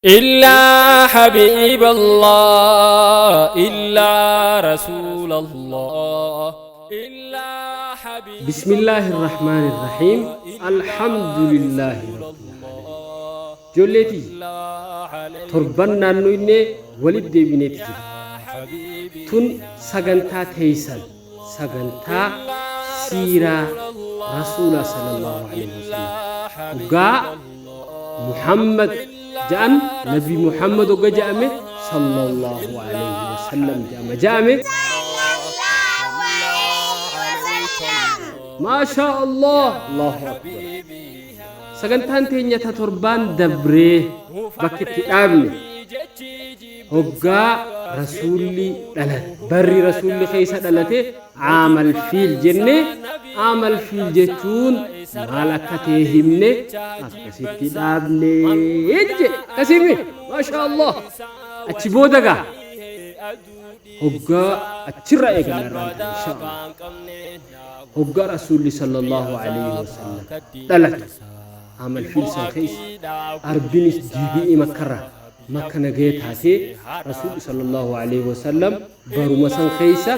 إلا حبيب الله إلا رسول الله إلا حبيب بسم الله الرحمن الرحيم الحمد لله رب العالمين. Ijoolleetii torban naannoo inni walitti deebineeti jira. Tun sagantaa teeysan, sagantaa siiraa Rasuula sallallahu alaihi wasallam. Hoggaa Muhammad ja'an, Nabi Muhammad hogga ja'ame, sallallahu alaihi wasallam ja'ama ja'ame. Maashaa Allah, Allahu Akbar. Sagantaan teenya ta torbaan dabree bakki itti dhaabne hoggaa Rasuulli dhalate, barri Rasuulli keessa dhalate aamal fiil jenne. Aamal fiil jechuun maal akka ta'e himne, akkasitti dhaabne jedhe. Akkasimi, maashaa Allah. Achi booda gaa hoggaa achirra eegalla irraan ta'e, insha Allah. Hoggaa Rasuulli sallallahu alaihi wasallam dhalatu aamal fiil san keessa arbinis deebi'ee Makkarraa Makka nagaya taatee, Rasuulli sallallahu alaihi wasallam baruma san keessa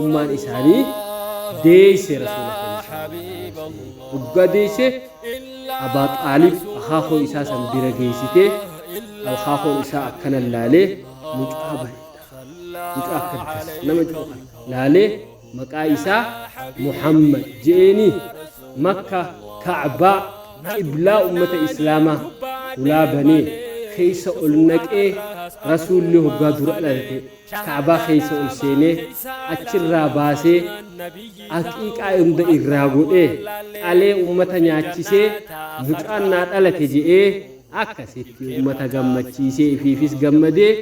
ummaan isaanii deeyse. Rasuula keenya sallallahu alaihi wasallam hoggaa deeyse, Abaa Xaalib akaakoo isaa san bira geessitee, akaakoon isaa akkana laalee, mucaa bareedaa, mucaa akka das nama jedhu kana laalee, maqaa isaa Muhammad je'eeni. Makka, Ka'baa, qiblaa ummata Islaamaa, hulaa banee keessa ol naqee. Rasuulli hoggaa dura dhalate Ka'baa keessa ol seenee, achirraa baasee, aqiiqaa hunda irraa godhee, qalee ummata nyaachisee, mucaan naa dhalate je'ee, akkasitti ummata gammachiisee, ifiifis gammadee,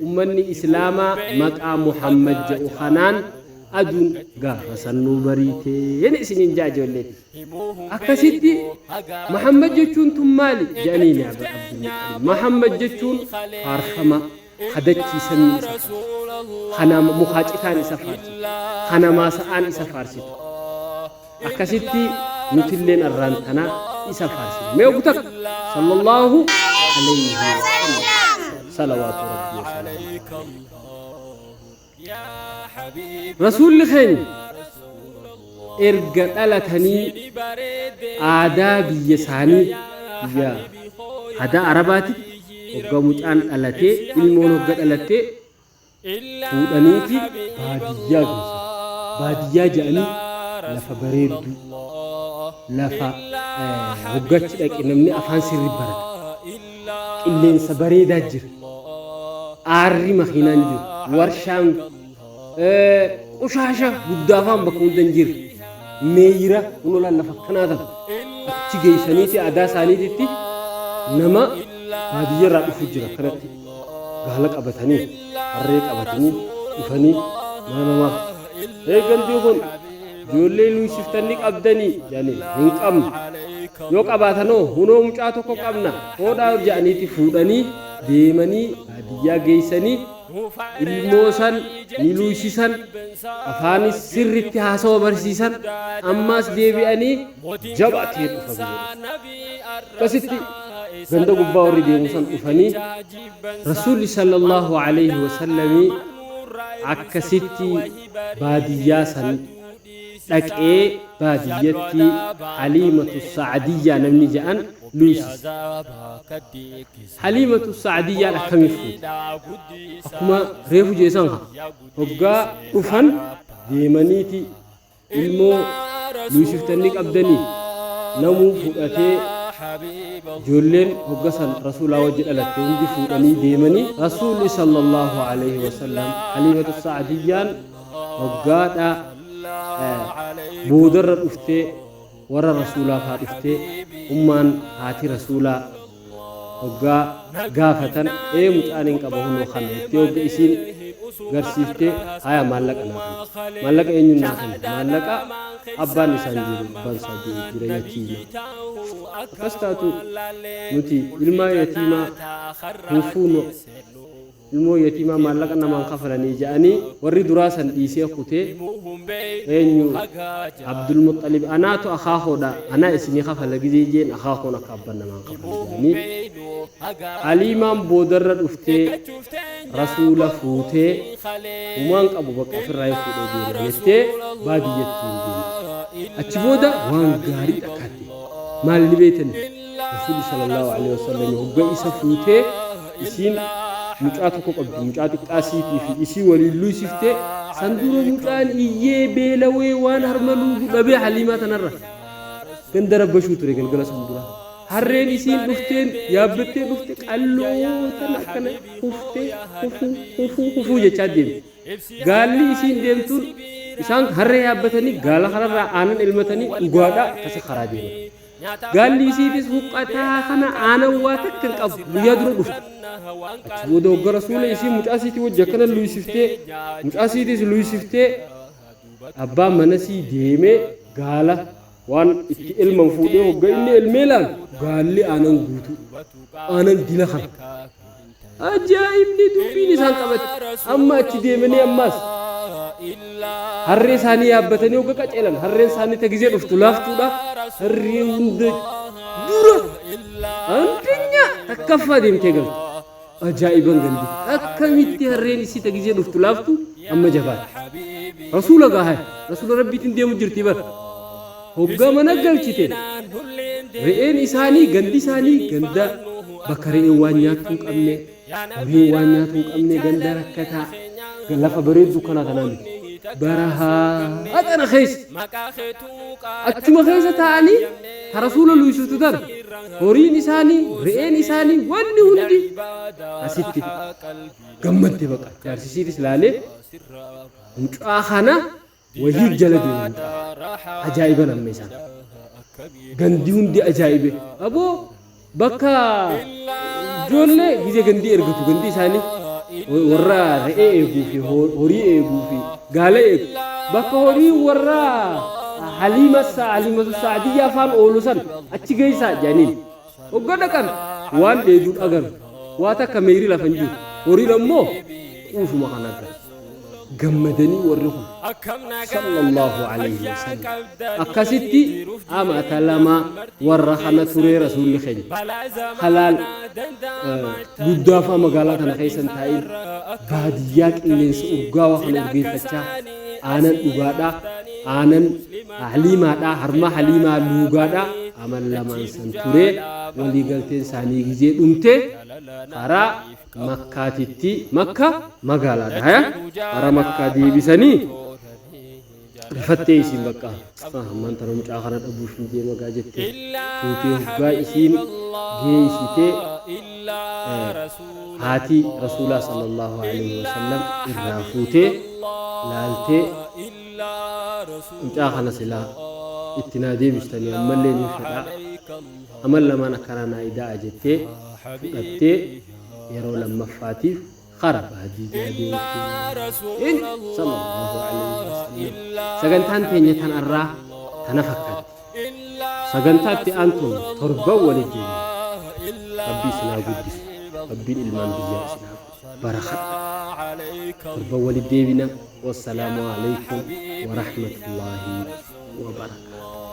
ummanni Islaamaa maqaa Muhammad jedhu kanaan aduun gaafa sannuu bariiteen isiniin jaa ijoolleeti. Akkasitti Muhammad jechuun tun maali jedhanii ni Abdul Muxalib. Muhammad jechuun faarfama kadachii samii isa faarsitu. Kana mukaa citaan isa faarsitu. Kana maasa'aan isa faarsitu. Akkasitti nutilleen arraan tana isa faarsina. Mee oggu takka sallallahu alayhi wa sallam. Salawaatu rabbii wa salaamu. Rasuulli keenya erga dhalatanii aadaa biyya isaanii, biyya aadaa Arabaatitti, hogga mucaan dhalatee, ilmoon hogga dhalattee, fuudhaniiti baadiyyaa geessan. Baadiyyaa jedhanii lafa bareedduu, lafa hoggachi dhaqe namni afaan sirri barata. Qilleensa bareedaa jira. Aarri makiinaan jiru. Warshaan qushaasha guddaa afaan bakka hunda hin jirre. Meeyira kunulaan lafa akkanaa tana achi geessaniiti aadaa isaaniititti nama baadiyyaarraa dhufu jira akkanatti. Gaala qabatanii, harree qabatanii dhufanii mana namaa. Ee, gandii kun ijoollee luusiftanii qabdanii jedhanii, hin qabnu. Yoo qabaatanoo, hunoo mucaa tokko qabna, hoodhaa jedhaniiti fuudhanii deemanii baadiyyaa geessanii, ilmoo san ni luusisan, afaanis sirritti haasawa barsiisan, ammaas deebi'anii jabaatee dhufa. Akkasitti ganda gubbaa warri deemu san dhufanii, Rasuulli sallallahu alayhi wasallamii akkasitti baadiyyaa san dhaqee, baadiyyatti Haliimatu Sa'adiyyaa namni jedhan luusise. Haliimatu Sa'adiyyaan akkamiif fuute? Akkuma reefu jeesan haa hoggaa dhufan deemaniiti ilmoo luusiftanii qabdanii namuu fudhatee, ijoolleen hogga san Rasuulaa wajji dhalatte hundi fuudhanii deemanii. Rasuulli sallallahu alayhi wasallam, Haliimatu Sa'adiyyaan hoggaadha boodarra dhuftee, warra Rasuulaa faa dhuftee, ummaan haati Rasuulaa hoggaa gaafatan, ee, mucaan hin qaba, hunoo kana jettee hogga isiin garsiiftee, haya, maallaqa naa kenna. Maallaqa eenyuun naa kenna? Maallaqa abbaan isaan jiru, abbaan isaa jiru jira, yatiima. Akkas taatu, nuti ilmaa yatiimaa hin fuunu. Ilmoo yatiimaa maallaqa namaan kafalanii ja'anii warri duraa san dhiisee kutee. Eenyu? Abdulmuxxalib anaatu akaakoodha, anaa isinii kafala gizee jeen, akaakoon akka abban namaan kafalu jedhanii. Haliimaan boodarra dhuftee Rasuula fuutee, humaan qabu bakka ofirraa hin fuudhee deema jettee baadiyyatti hin deemte. Achi booda waan gaarii dhakkaatte. Maal ni beeytani? Rasuulli sallallahu alaihi wasallam hogga isa fuutee, isiin mucaa tokko qabdi, mucaa xiqqaa siitii fi isii waliin luysifte. San dura mucaan iyyee beelawee waan harma luugu dhabee Haliimaa tanarra ganda rabbashuu ture. Galgala san dura harreen isiin dhufteen yaabbattee dhufte qalloo tana akkana kuftee kufuu kufuu kufuu jechaa deemte. Gaalli isiin deemtuun, isaan harree yaabbatanii gaala kanarraa aanan elmatanii dhugaadha akkasa karaa deeman. Gaalli isiitis huqqataa kana aanan waa takka hin qabu guyyaa dura dhufte. Achi booda hogga Rasuula isiin mucaa isiitii wajji akkana luysiftee, mucaa isiitis luysiftee, abbaan manasii deemee gaala waan itti elman fuudhee hogga inni elmee laalu, gaalli aanan guutuu, aanan dila kana. Ajaa'ibni dubbiin isaan qabate. Amma achi deemanii ammaas harree isaanii yaabbatanii hogga qaceelan, harreen isaanii ta gizee dhuftu laaftuudha. Harree hunda dura andinya takkaffaa deemtee galte. Ajaa'iban gandi. Akkamitti harreen isii ta gizee dhuftu laaftu amma jabaatte? Rasuula gahaa Rasuula Rabbiitiin deemu jirti bar. Hoggaa mana galchite, re'een isaanii, gandi isaanii ganda bakka re'een waan nyaattu hin qabne, horiin waan nyaatu hin qabne, ganda rakkataa, lafa bareedduu kanaa tanaa miti. Barahaa tana keessa achuma keessa taa'anii ta Rasuula luysiftu tana, horiin isaanii, re'een isaanii, wanni hundi asitti gammadde. Baqa jaarsisiitis laalee mucaa kana wahii jala deema, mucaa ajaa'iban. Amma isaan gandi hundi ajaa'ibe. Aboo, bakka ijoollee gizee gandii ergatu, gandi isaanii warra re'ee eeguu fi horii eeguu fi gaala eegu, bakka horii warra Haliimatu Saadiyyaa afaan oolu san achi geessaa jedhaniin. Hogga dhaqan waan dheeduun agaru, waa takka meeyri lafa hin jiru, horiin ammoo quufuma kan argan. Gammadanii warri kun sallallahu alayhi wasallam. Akkasitti amata 2 warra kana turee Rasuulli keenya. Halaal guddaafaa magaalaa kana keessa hin taa'in, baadiyyaa qilleensa urgaawaa kana urgeeffachaa, aanan dhugaadhaa, aanan Haliimaadhaa, harma Haliimaa luugaadhaa amal lamaan san turee, waliigalteen isaanii gizee dhumte karaa Makkaatitti, Makka magaalaadha haya, karaa Makkaa deebisanii. Rifattee isiin, bakka ammaan tana mucaa kana dhabuuf hin deema gaa jette. Fuutee hoggaa isiin geessitee, haati Rasuulaa sallallahu alaihi wasallam irraa fuutee laaltee, mucaa kana silaa itti naa deebistanii, ammallee ni fedha, amal lamaan akkanaa naa ida'a jettee fudhattee yeroo lammaffaatiif kara baadiyyaa deemtee sallallahu alaihi wasallam. Sagantaan teenya tan arraa tana fakkaatti. Sagantaa itti aantuun torban walitti deemna. Rabbi isin haa guddisu. Rabbiin ilmaan biyyaa isin haa godhu. Barakadha. Torban walitti deebina. Wassalaamu alaikum warahmatullaahi wabarakaatu.